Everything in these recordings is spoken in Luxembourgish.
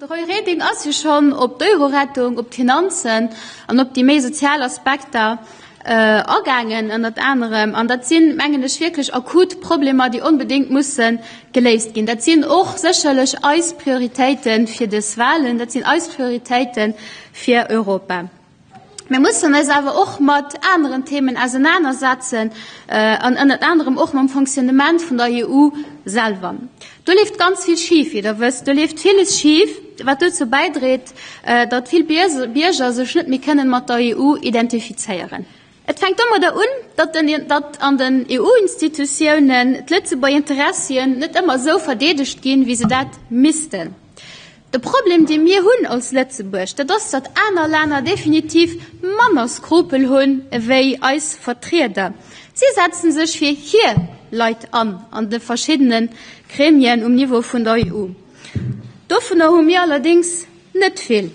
De Roy Reding ass jo schonn op d'Eurorettung, op d'Finanzen an op déi méi sozial Aspekter agaangen, ënnert anerem. An dat sinn, mengen ech, wierklech akut Problemer, déi onbedéngt musse geléist ginn. Dat sinn och sécherlech eis Prioritéite fir dës Wahlen, dat sinn eis Prioritéite fir Europa. Mir mussen eis awer och mat aneren Themen ausenanersetzen an ënnert anerem och mam Fonctionnement vun der EU selwer. Do leeft ganz vill schif, wéi Der wësst. Do leeft villes schif, wat dozou bäidréit, datt vill Bierger sech net méi kënnen mat der EU identifizéieren. Et fänkt domadder un, datt den, datt an den EU-Institutiounen d'Lëtzebuerger Interessien net ëmmer esou verdeedegt ginn, wéi se dat missten. De Problem, dee mir hunn als Lëtzebuerg, dat ass, datt aner Länner definitiv manner Skrupel hunn ewéi eis Vertrieder. Si setzen sech fir hir Leit an, an de verschiddene Gremien um Niveau vun der EU. Dovunner hu mir allerdéngs net vill.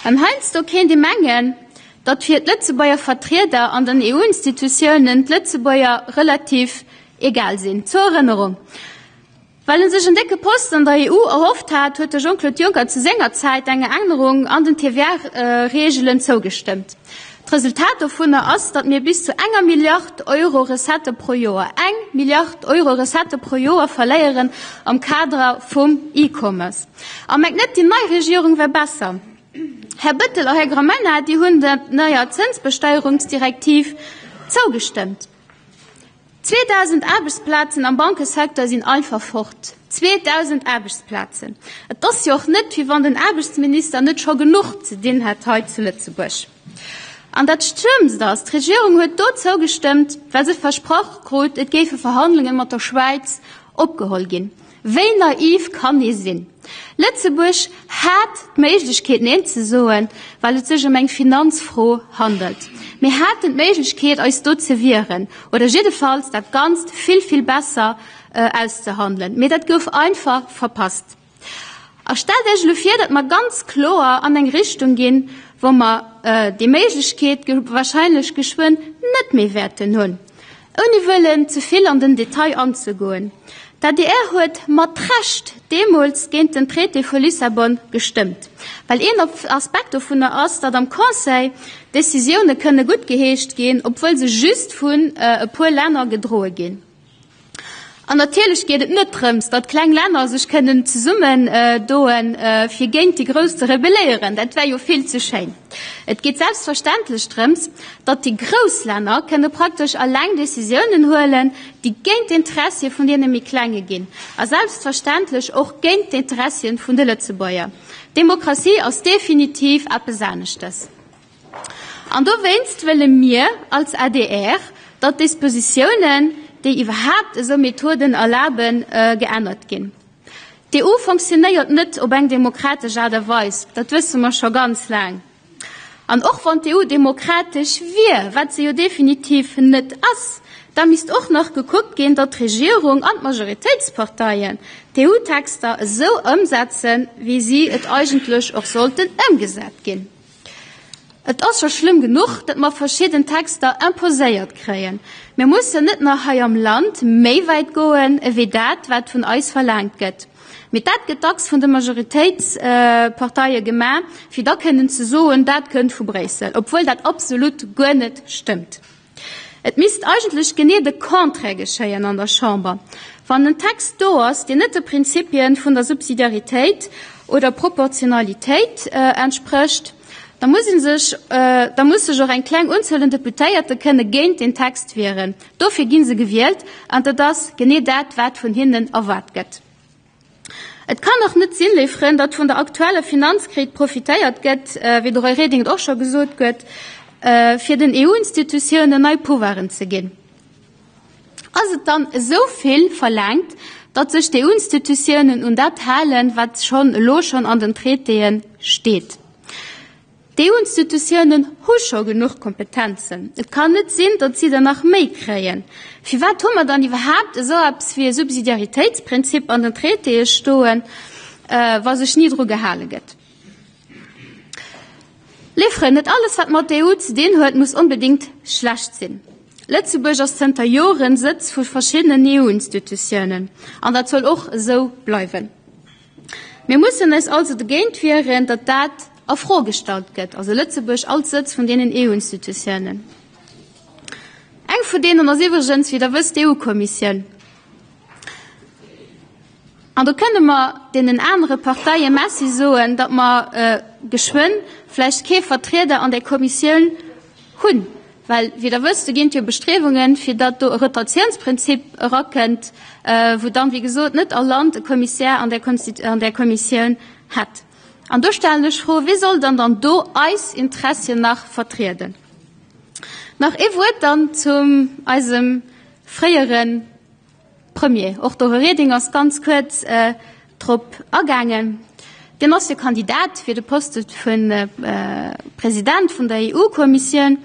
An heiansdo kéint ee mengen, datt fir d'Lëtzebuerger Vertrieder an den EU-Institutiounen d'Lëtzebuerger relativ egal sinn. Zur Erënnerung, Well en sech en décke Posten an der EU erhofft hat, huet de Jean-Claude Juncker zu senger Zäit enger Ännerung an den TVA-Reegelen zougestëmmt. D'Resultat dovunner ass, datt mir bis zu enger Milliard Euro Recettë pro Joer, eng Milliard Euro Recettë pro Joer verléieren am Kader vum E-Commerce. A mengt net, déi nei Regierung wär besser. Här Bettel a Här Gramegna, déi hunn der neier Zënsbesteierungsdirektiv zougestëmmt. 2.000 Aarbechtsplazen am Bankesecteur sinn einfach fort. 2.000 Aarbechtsplazen! Et ass jo och net, wéi wann den Aarbechtsminister net scho genuch ze dinn hätt hei zu Lëtzebuerg. An dat Schlëmmst ass, D'Regierung huet do zougestëmmt, well se versprach krut, et géife Verhandlunge mat der Schwäiz opgeholl ginn. Wéi naiv kann ee sinn? Lëtzebuerg hat d'Méiglechkeet Neen ze soen, well et sech ëm eng Finanzfro handelt. Mir haten d'Méiglechkeet eis do ze wieren oder jiddefalls dat Ganzt vill, vill besser auszehandelen. Mee dat gouf einfach verpasst. A stellt Iech elo vir, datt mer ganz kloer an eng Richtung ginn, wou mer déi Méiglechkeet wahrscheinlech geschwënn net méi wäerten hunn. Ouni wëllen ze vill an den Detail anzegoen, d'ADR huet mat Recht deemools géint den Traité vu Lissabon gestëmmt, well een Aspekt dovunner ass, datt am Conseil Décisioune kënne guttgeheescht ginn, obwuel se just vun e puer Länner gedroe ginn. An natierlech geet et net drëms, datt kleng Länner sech kënnen zesummen doen, fir géint déi Grouss ze rebelléieren. Dat wär jo vill ze schéin. Et geet selbstverständlech drëms, datt déi grouss Länner kënne praktesch alleng Décisiounen huelen, déi géint d'Interessie vun deene méi Klenge ginn a selbstverständlech och géint d'Interessien vun de Lëtzebuerger. Demokratie ass definitiv eppes aneschtes. An dowéinst wëlle mir als adr, datt d'Dispositiounen, déi iwwerhaapt esou Methoden erlaben, geännert ginn. D'EU fonctionnéiert net op eng demokratesch Aart a Weis, dat wësse mer scho ganz laang. An och wann d'EU demokratesch wier, wat se jo definitiv net ass, da misst och nach gekuckt ginn, datt d'Regierung an d'Majoritéitsparteien d'EU-Texter esou ëmsetzen, wéi si et eigentlech och sollten ëmgesat ginn. Et ass scho schlëmm genuch, datt mer verschidden Texter imposéiert kréien. Mir mussen net nach hei am Land méi wäit goen ewéi dat, wat vun eis verlaangt gëtt. Mee dat gëtt dacks vun de Majoritéitsparteie gemaach, fir da kënnen ze soen, dat kënnt vu Bréissel, obwuel dat absolut guer net stëmmt. Et misst eigentlech genee de Contraire geschéien an der Chamber. Wann en Text do ass, deen net de Prinzipien vun der Subsidiaritéit oder Proportionalitéit entsprécht, da muss ee sech, da muss sech och eng kleng Unzuel un Deputéierte kënne géint deen Text wieren. Dofir gi se gewielt an dat ass genee dat, wat vun hinnen erwaart gëtt. Et kann och net sinn, léif Frënn, datt vun der aktueller Finanzkris profitéiert gëtt, wéi de Roy Reding et och scho gesot huet, fir den EU-Institutiounen nei Pouvoiren ze ginn. Ass et dann esou vill verlaangt, datt sech d'EU-Institutiounen un dat halen, wat schonn elo schonn an den Traitéen steet? D'EU-Institutiounen hu scho genuch Kompetenzen. Et kann net sinn, datt si der nach méi kréien. Firwat hu mer dann iwwerhaapt esou eppes wéi e Subsidiaritéitsprinzip an den Traitéë stoen, wa sech ni dru gehale gëtt? Léif Frënn, net alles, wat mat der EU ze dinn huet, muss onbedéngt schlecht sinn. Lëtzebuerg ass zënter Joren Sëtz vu verschiddenen EU-Institutiounen, an dat soll och esou bleiwen. Mir mussen eis also dogéint wieren, datt dat a Fro gestallt gëtt, also Lëtzebuerg als Sëtz vun deenen EU-Institutiounen. Eng vun deenen ass iwwregens, wéi Der wësst, d'EU-Kommissioun. An do kënne mer deenen anere Parteie Merci soen, datt mer geschwënn vläicht kee Vertrieder an där Kommissioun hunn. Well, wéi Der wësst, do ginn et jo Bestriewungen, fir datt do e Rotatiounsprinzip erakënnt, wou dann, wéi gesot, net all Land e Kommissär an där Kommissioun hätt. An do stellen ech d'Fro, Wie soll dann dann do eis Interessien nach vertrieden? Nach ee Wuert dann zu eisem fréiere Premier. Och de Roy Reding ass ganz kuerz drop agaangen. Deen ass jo Kandidat fir de Poste vu President vun der EU-Kommissioun.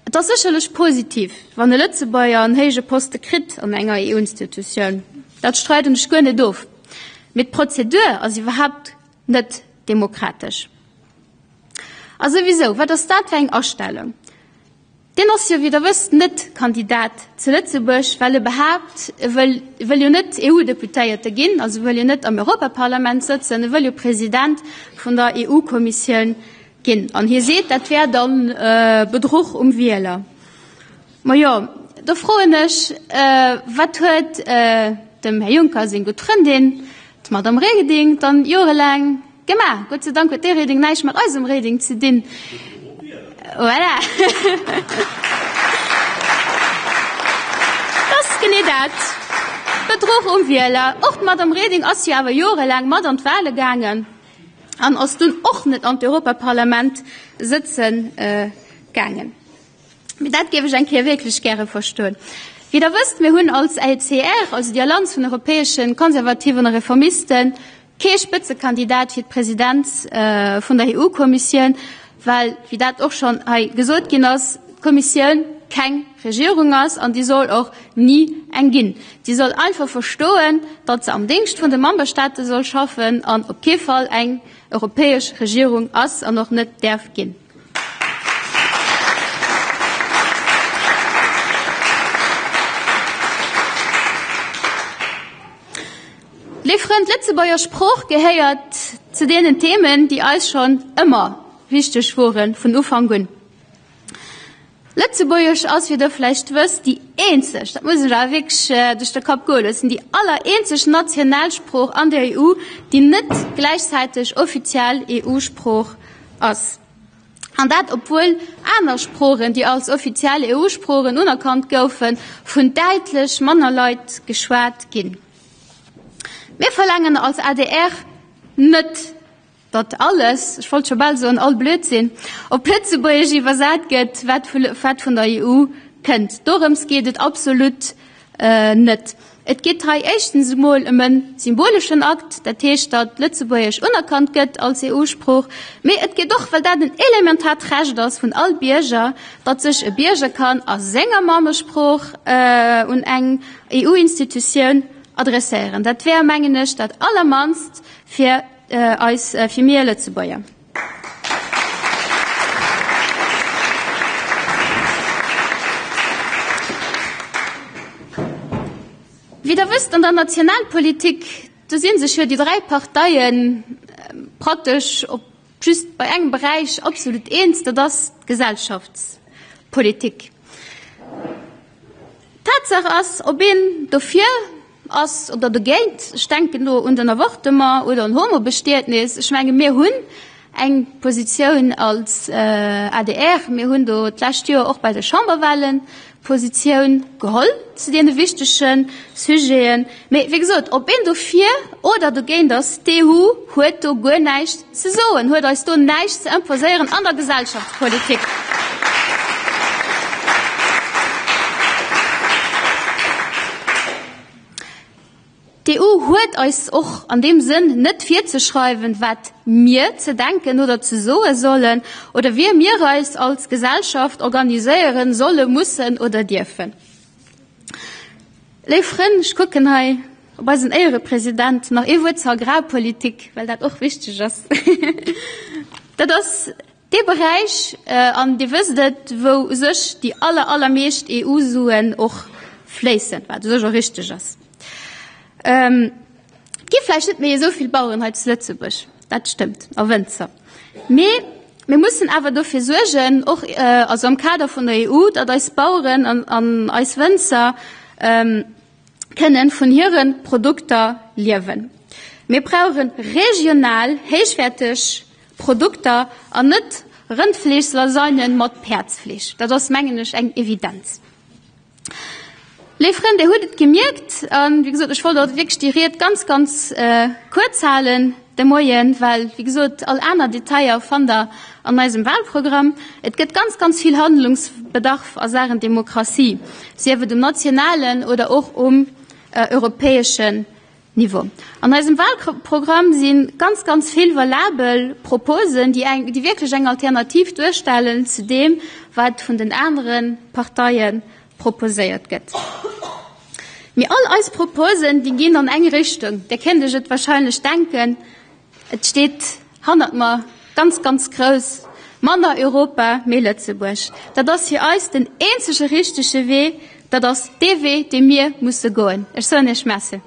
Et ass sécherlech positiv, wann e Lëtzebuerger en héije Poste kritt an enger EU-Institutioun. Dat streiden ech guer net of. Mee d'Prozedur ass iwwerhaapt net demokratesch. A souwisou, wat ass dat fir eng Astellung? Deen ass jo, wéi Der wësst, net Kandidat zu Lëtzebuerg, well e behaapt, e wëll, e wëll jo net EU-Deputéierte ginn, also e wëll jo net am Europaparlament sëtzen, e wëll jo President vun der EU-Kommissioun ginn. An hie seet, dat wär dann Bedruch um Wieler. Majo, do froen ech, Wat huet dem Här Juncker seng gutt Frëndin, d'Madame Reding, dann jorelaang Gemaach. Gott sei Dank huet dee Reding näischt mat eisem Reding ze dinn. Voilà. Dat ass genee dat. Bedruch um Wieler. Och d'Madame Reding ass jo awer jorelaang mat an d'Wahle gaangen an ass dunn och net an d'Europaparlament sëtze gaangen. Mee dat géif ech eng Kéier wierklech gäre verstoen. Wéi Der wësst, mir hunn als LCR, also déi Allianz vun europäesche Konservativen a Reformisten, Kee Spëtzekandidat fir d'Presidenz vun der EU-Kommissioun, well, wéi dat och schonn hei gesot ginn ass, d'Kommissioun keng Regierung ass an déi soll och ni eng ginn. Si soll einfach verstoen, datt se am Déngscht vun de Memberstaate soll schaffen an op kee Fall eng europäesch Regierung ass an och net däerf ginn. Léif Frënn, d'Lëtzebuerger Sprooch gehéiert zu deenen Themen, déi eis schonn ëmmer wichteg woren, vun Ufank un. Lëtzebuergesch ass, wéi Der vläicht wësst, déi eenzeg, dat muss ech awer wierklech duerch de Kapp goe loossen, déi allereenzeg Nationalsprooch an der EU, déi net gläichzäiteg offiziell EU-Sprooch ass. An dat obwuel aner Sproochen, déi als offiziell EU-Sproochen unerkannt goufen, vun däitlech manner Leit geschwat ginn. Mir verlaangen als adr net, datt alles, ech wollt scho bal soen all Blödsinn, op Lëtzebuergesch iwwersat gëtt, wat vun der EU kënnt. Dorëms geet et absolut net. Et geet hei éischtens emol ëm e symboleschen Akt, dat heescht, datt Lëtzebuergesch unerkannt gëtt als EU-Sprooch, mee et geet och, well dat en elementaart Recht ass vun all Bierger, datt sech e Bierger kann a senger Mammesprooch un eng EU-Institutioun adresséieren. Dat wär, mengen ech, dat Allermannst fir eis, fir mir Lëtzebuerger. Wéi Der wësst, an der Nationalpolitik, do si sech jo déi dräi Parteie praktesch op just bei engem Beräich absolut eens, dat ass d'Gesellschaftspolitik. Tatsaach ass, ob een dofir ass oder dogéint, ech denken do un den Avortement oder un Homobestietnis, ech menge mir hunn eng Positioun als adr, mir hunn do d'lescht Joer och bei de Chamberwahlen Positioun geholl zu deene wichtege Sujeten. Mee wéi gesot, ob een dofir oder dogéint ass, d'EU huet do guer näischt ze soen, huet eis do näischt ze imposéieren an der Gesellschaftspolitik. D'EU huet eis och an deem Sënn net virzeschreiwen, wat mir ze denken oder ze soe sollen oder wéi mir eis als Gesellschaft organiséieren solle, mussen oder dierfen. Léif Frënn, ech kucken hei op eisen Éierepresident, nach ee Wuert zur Agrarpolitik, well dat och wichteg ass. Dat ass dee Beräich, an Dir wësst et, wou u sech déi aller, allermeescht EU-Suen och fléissen, wat u sech och richteg ass. Et gi vläicht net méi esou vill Baueren hei zu Lëtzebuerg, dat stëmmt, a Wënzer. Mee mir mussen awer dofir suergen, och also am Kader vun der EU, datt eis Baueren an, an eis Wënzer kënnen vun hire Produkter liewen. Mir brauche regional héichwäerteg Produkter an net Rëndfleeschlasagnen mat Päerdsfleesch. Dat ass, mengen ech, eng Evidenz. Léif Frënn, Dir hutt et gemierkt, an wéi gesot, ech wollt och wierklech déi Ried ganz, ganz kuerz halen de Moien, well, wéi gesot, all aner Detailler fannt Der an eisem Wahlprogramm. Et gëtt ganz, ganz vill Handlungsbedarf a Saachen Demokratie, sief et um nationalen oder och um europäeschen Niveau. An eisem Wahlprogramm si ganz, ganz vill valabel Proposen, déi eng, déi wierklech eng Alternativ duerstellen zu deem, wat vun den anere Parteie proposéiert gëtt. Mee all eis Proposen, déi ginn an eng Richtung. Dir kéint Iech et wahrscheinlech denken, et steet hannert mer ganz, ganz grouss, Manner Europa, méi Lëtzebuerg. Dat ass fir eis den eenzege richtege Wee, dat ass dee Wee, dee mir musse goen. Ech soen Iech Merci.